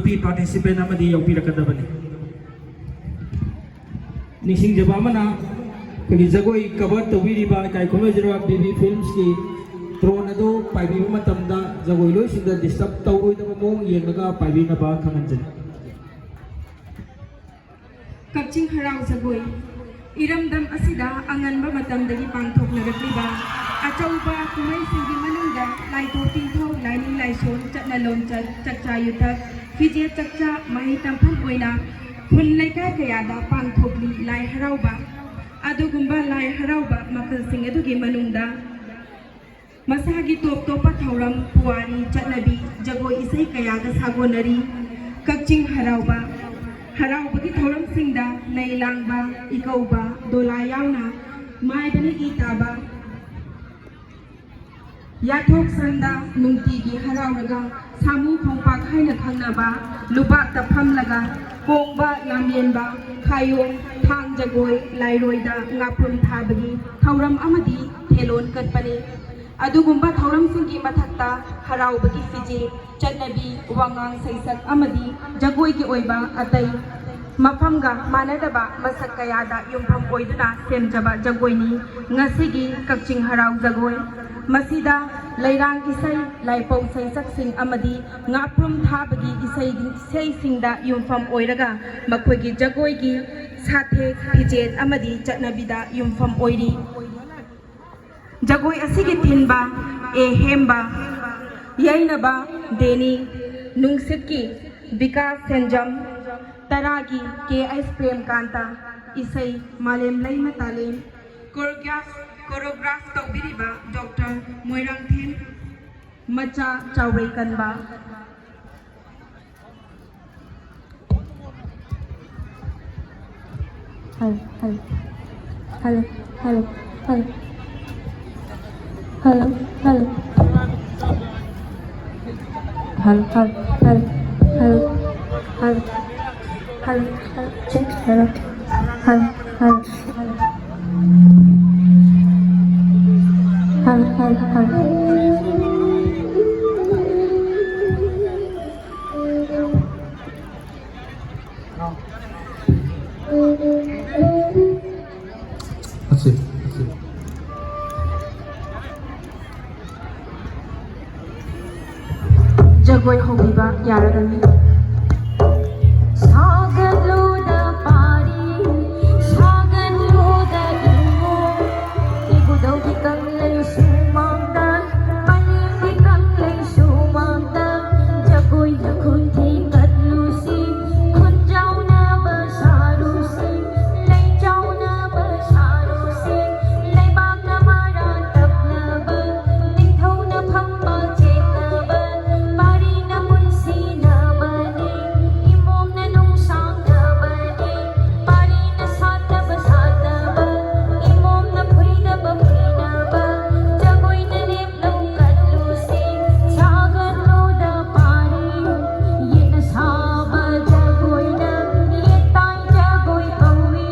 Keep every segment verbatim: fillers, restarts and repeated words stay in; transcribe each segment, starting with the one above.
ꯄꯤ participant ꯑꯃꯗꯤ ꯌꯥꯎꯕꯤꯔꯛꯀꯗꯕꯅꯤ꯫ ꯅꯤꯡꯁꯤꯡꯖꯕ ꯑꯃꯅ, ꯑꯩꯈꯣꯏꯒꯤ ꯖꯒꯣꯏ ꯀꯚꯔ ꯇꯧꯕꯤꯔꯤꯕ ꯏꯀꯥꯏ ꯈꯨꯝꯅꯖꯔꯕ ꯕꯤ ꯕꯤ ꯐꯤꯜꯝꯁꯀꯤ ꯗ꯭ꯔꯣꯟ ꯑꯗꯨ ꯄꯥꯏꯕꯤꯕ ꯃꯇꯝꯗ ꯖꯒꯣꯏ ꯂꯣꯏꯁꯤꯡꯗ ꯗꯤꯁꯇꯔꯕ ꯇꯧꯔꯣꯏꯗꯕ ꯃꯑꯣꯡ ꯌꯦꯡꯂꯒ ꯄꯥꯏꯕꯤꯅꯕ ꯈꯪꯍꯟꯖꯔꯤ꯫ ꯀꯛꯆꯤꯡ ꯍꯔꯥꯎ ꯖꯒꯣꯏ꯫ ꯏꯔꯝꯗꯝ ꯑꯁꯤꯗ ꯑꯉꯟꯕ ꯃꯇꯝꯗꯒꯤ ꯄꯥꯡꯊꯣꯛꯅꯔꯛꯂꯤꯕ ꯑꯆꯧꯕ ꯀꯨꯝꯍꯩꯁꯤꯡꯒꯤ ꯃꯅꯨꯡꯗ ꯂꯥꯏꯊꯣꯛ ꯇꯤꯟꯊꯧ, ꯂꯥꯏꯅꯤꯡ ꯂꯥꯏꯁꯣꯟ, ꯆꯠꯅ ꯂꯣꯟꯆꯠ, ꯆꯥꯛꯆꯥ ꯌꯨꯊꯛ, ꯐꯤꯖꯦꯠ ꯆꯛꯆꯥ, ꯃꯍꯩ ꯇꯝꯐꯝ ꯑꯣꯏꯅ ꯈꯨꯟ ꯂꯩꯀꯥꯏ ꯀꯌꯥꯗ ꯄꯥꯡꯊꯣꯛꯂꯤ꯫ ꯂꯥꯏ ꯍꯔꯥꯎꯕ꯫ ꯑꯗꯨꯒꯨꯝꯕ ꯂꯥꯏ ꯍꯔꯥꯎꯕ ꯃꯈꯜꯁꯤꯡ ꯑꯗꯨꯒꯤ ꯃꯅꯨꯡꯗ ꯃꯁꯥꯒꯤ ꯇꯣꯞ ꯇꯣꯞꯄ ꯊꯧꯔꯝ, ꯄꯨꯋꯥꯔꯤ, ꯆꯠꯅꯕꯤ, ꯖꯒꯣꯏ ꯏꯁꯩ ꯀꯌꯥꯒ ꯁꯥꯒꯣꯟꯅꯔꯤ꯫ ꯀꯛꯆꯤꯡ ꯍꯔꯥꯎꯕ꯫ ꯍꯔꯥꯎꯕꯒꯤ ꯊꯧꯔꯝꯁꯤꯡꯗ ꯅꯩ ꯂꯥꯡꯕ, ꯏꯀꯧꯕ, ꯗꯣꯂꯥ ꯌꯥꯎꯅ ꯃꯥꯏꯕꯅ ꯏ ꯇꯥꯕ, ꯌꯥꯊꯣꯛ ꯁꯪꯗ ꯅꯨꯡꯇꯤꯒꯤ ꯍꯔꯥꯎꯔꯒ ꯁꯥꯃꯨ ꯈꯣꯡꯄꯥꯛ ꯍꯥꯏꯅ ꯈꯪꯅꯕ ꯂꯨꯕꯥꯛꯇ ꯐꯝꯂꯒ ꯀꯣꯡꯕ ꯂꯥꯝꯌꯦꯟꯕ, ꯈꯥꯌꯣꯝ, ꯊꯥꯡ ꯖꯒꯣꯏ, ꯂꯥꯏꯔꯣꯏꯗ ꯉꯥꯄ꯭ꯔꯨꯝ ꯊꯥꯕꯒꯤ ꯊꯧꯔꯝ ꯑꯃꯗꯤ ꯊꯦꯂꯣꯟ ꯀꯠꯄꯅꯤ꯫ ꯑꯗꯨꯒꯨꯝꯕ ꯊꯧꯔꯝꯁꯤꯡꯒꯤ ꯃꯊꯛꯇ ꯍꯔꯥꯎꯕꯒꯤ ꯐꯤꯖꯦ, ꯆꯠꯅꯕꯤ, ꯋꯥꯉꯥꯡ ꯁꯩꯁꯛ ꯑꯃꯗꯤ ꯖꯒꯣꯏꯒꯤ ꯑꯣꯏꯕ ꯑꯇꯩ ꯃꯐꯝꯒ ꯃꯥꯟꯅꯗꯕ ꯃꯁꯛ ꯀꯌꯥꯗ ꯌꯨꯝꯐꯝ ꯑꯣꯏꯗꯨꯅ ꯁꯦꯝꯖꯕ ꯖꯒꯣꯏꯅꯤ ꯉꯁꯤꯒꯤ ꯀꯛꯆꯤꯡ ꯍꯔꯥꯎ ꯖꯒꯣꯏ꯫ ꯃꯁꯤꯗ ꯂꯩꯔꯥꯡ ꯏꯁꯩ, ꯂꯥꯏꯄꯧ ꯁꯩꯁꯛꯁꯤꯡ ꯑꯃꯗꯤ ꯉꯥꯄ꯭ꯔꯨꯝ ꯊꯥꯕꯒꯤ ꯏꯁꯩ, ꯏꯁꯩꯁꯤꯡꯗ ꯌꯨꯝꯐꯝ ꯑꯣꯏꯔꯒ ꯃꯈꯣꯏꯒꯤ ꯖꯒꯣꯏꯒꯤ ꯁꯥꯊꯦꯛ, ꯐꯤꯖꯦꯠ ꯑꯃꯗꯤ ꯆꯠꯅꯕꯤꯗ ꯌꯨꯝꯐꯝ ꯑꯣꯏꯔꯤ꯫ ꯖꯒꯣꯏ ꯑꯁꯤꯒꯤ ꯊꯤꯟꯕ ꯑꯦ ꯍꯦꯝꯕ, ꯌꯩꯅꯕ ꯗꯦꯅꯤ, ꯅꯨꯡꯁꯤꯠꯀꯤ ꯕꯤꯀꯥꯁ ꯁꯦꯟꯖꯝ, ꯇꯔꯥꯒꯤ ꯀꯦ ꯑꯩꯆ ꯄ꯭ꯔꯦꯝꯀꯥꯟꯇ, ꯏꯁꯩ ꯃꯥꯂꯦꯝ ꯂꯩꯃ ꯇꯥꯂꯦꯝ, ꯀꯣꯔꯤꯌꯣꯒ꯭ꯔꯥꯐ, ꯀꯣꯔꯤꯌꯣꯒ꯭ꯔꯥꯐ ꯇꯧꯕꯤꯔꯤꯕ ꯗꯣꯛꯇꯔ ꯃꯣꯏꯔꯥꯡꯊꯦꯝ ꯃꯆꯥ ꯆꯥꯎꯔꯩꯀꯟꯕ꯫ Hello, hello, hello, hello, hello, hello, hello, hello, hello, hello, hello, hello, hello, hello, check, hello, hello, hello, hello, hello, hello. ꯖꯒꯣꯏ ꯍꯧꯕꯤꯕ ꯌꯥꯔꯒꯅꯤ꯫ ꯁꯥꯒꯠꯂꯨꯗ ꯄꯥꯔꯤ, ꯁꯥꯒꯠꯂꯨꯗ ꯏꯃꯣ, ꯏꯕꯨꯙꯧꯒꯤ ꯀꯪꯂꯩ ꯁꯨꯃꯥꯡꯗ, ꯃꯥꯂꯦꯝꯒꯤ ꯀꯪꯂꯩ ꯁꯨꯃꯥꯡꯗ, ꯖꯒꯣꯏꯅ ꯈꯨꯟ ꯊꯤꯡꯒꯠꯂꯨꯁꯤ, ꯈꯨꯟꯖꯥꯎꯅꯕ ꯁꯥꯔꯨꯁꯤ, ꯂꯩꯆꯥꯎꯅꯕ ꯁꯥꯔꯨꯁꯤ, ꯂꯩꯕꯥꯛꯅ ꯃꯔꯥ ꯇꯞꯅꯕ, ꯅꯤꯡꯊꯧꯅ ꯐꯝꯕꯥꯛ ꯆꯦꯠꯅꯕ, ꯄꯥꯔꯤꯅ ꯄꯨꯟꯁꯤꯅꯕꯅꯤ, ꯏꯃꯣꯝꯅ ꯅꯨꯡꯁꯥꯡꯅꯕꯅꯤ, ꯄꯥꯔꯤꯅ ꯁꯥꯠꯇꯕ ꯁꯥꯠꯅꯕ, ꯏꯃꯣꯝꯅ ꯐꯨꯏꯗꯕ ꯐꯨꯏꯅꯕ, ꯖꯒꯣꯏꯅ ꯂꯦꯞꯂꯧ ꯀꯠꯂꯨꯁꯤ, ꯁꯥꯒꯠꯂꯨꯗ ꯄꯥꯔꯤ, ꯌꯦꯠꯅ ꯁꯥꯕ ꯖꯒꯣꯏꯅ, ꯌꯦꯠꯇꯥꯏ ꯖꯒꯣꯏ ꯀꯧꯏ,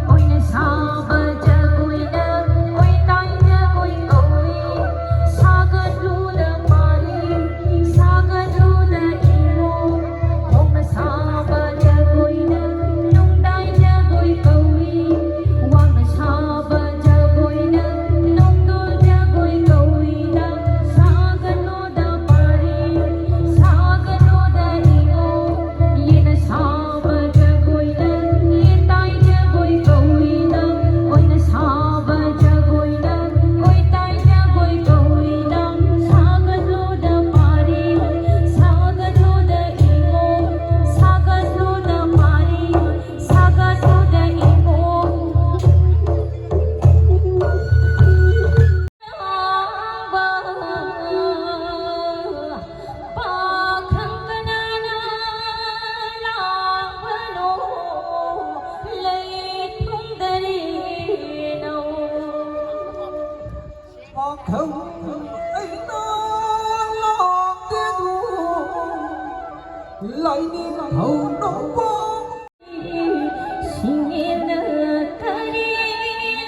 ꯑꯣꯏꯅ ꯁꯥꯕ ꯖꯒꯣꯏꯅ, ꯑꯣꯏꯇꯥꯏ ꯖꯒꯣꯏ ꯀꯧꯏ, ꯁꯥꯒꯠꯂꯨꯗ ꯄꯥꯔꯤ, ꯁꯥꯒꯠꯂꯨꯗ ꯏꯃꯣ, ꯈꯣꯡꯅ ꯁꯥꯕ ꯖꯒꯣꯏꯅ, ꯅꯨꯡꯗꯥꯏ ꯖꯒꯣꯏ ꯀꯧꯏ, ꯋꯥꯡꯅ ꯁꯥꯕ ꯖꯒꯣꯏꯅ, ꯅꯣꯡꯗꯣꯜ ꯖꯒꯣꯏ ꯀꯧꯏꯗ, ꯁꯥꯒꯠꯂꯨꯗ ꯄꯥꯔꯤ, ꯁꯥꯒꯠꯂꯨꯗ ꯏꯃꯣ, ꯌꯦꯠꯅ ꯁꯥꯕ ꯖꯒꯣꯏꯅ, ꯌꯦꯠꯇꯥꯏ ꯖꯒꯣꯏ ꯀꯧꯏꯗ, ꯑꯣꯏꯅ ꯁꯥꯕ ꯖꯒꯣꯏꯅ, ꯑꯣꯏꯇꯥꯏ ꯖꯒꯣꯏ ꯀꯧꯏꯗ, ꯁꯥꯒꯠꯂꯨꯗ ꯄꯥꯔꯤ, ꯁꯥꯒꯠꯂꯨꯗ ꯏꯃꯣ, ꯁꯥꯒꯠꯂꯨꯗ ꯄꯥꯔꯤ, ꯁꯥꯒꯠꯂꯨꯗ ꯏꯃꯣ꯫ ꯄꯥꯈꯪ ꯀꯅꯥꯅ ꯂꯥꯡꯕꯅꯣ, ꯂꯩ ꯊꯨꯡꯗꯔꯦꯅꯣ꯫ ꯄꯥꯈꯪ ꯑꯩꯅ ꯂꯥꯡꯗꯦꯗꯣ, ꯂꯥꯏꯅꯤꯡꯊꯧ ꯅꯣꯡꯄꯣꯛ ꯁꯤꯡꯅꯦꯜꯅ ꯀꯔꯤ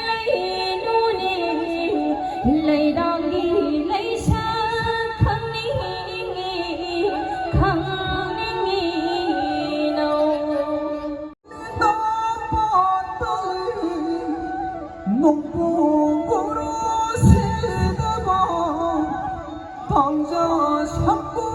ꯂꯩꯅꯣꯅꯦ? ꯂꯩꯔꯥꯡꯒꯤ ꯂꯩꯁꯥ ꯈꯪꯅꯤꯡꯉꯤ, ꯈꯪꯅꯤꯡꯉꯤꯅꯣ꯫ ꯅꯣꯡꯄꯣꯛ ꯕꯣꯔꯣ ꯁꯤꯗꯕ ꯄꯥꯝꯖ ꯁꯛꯄ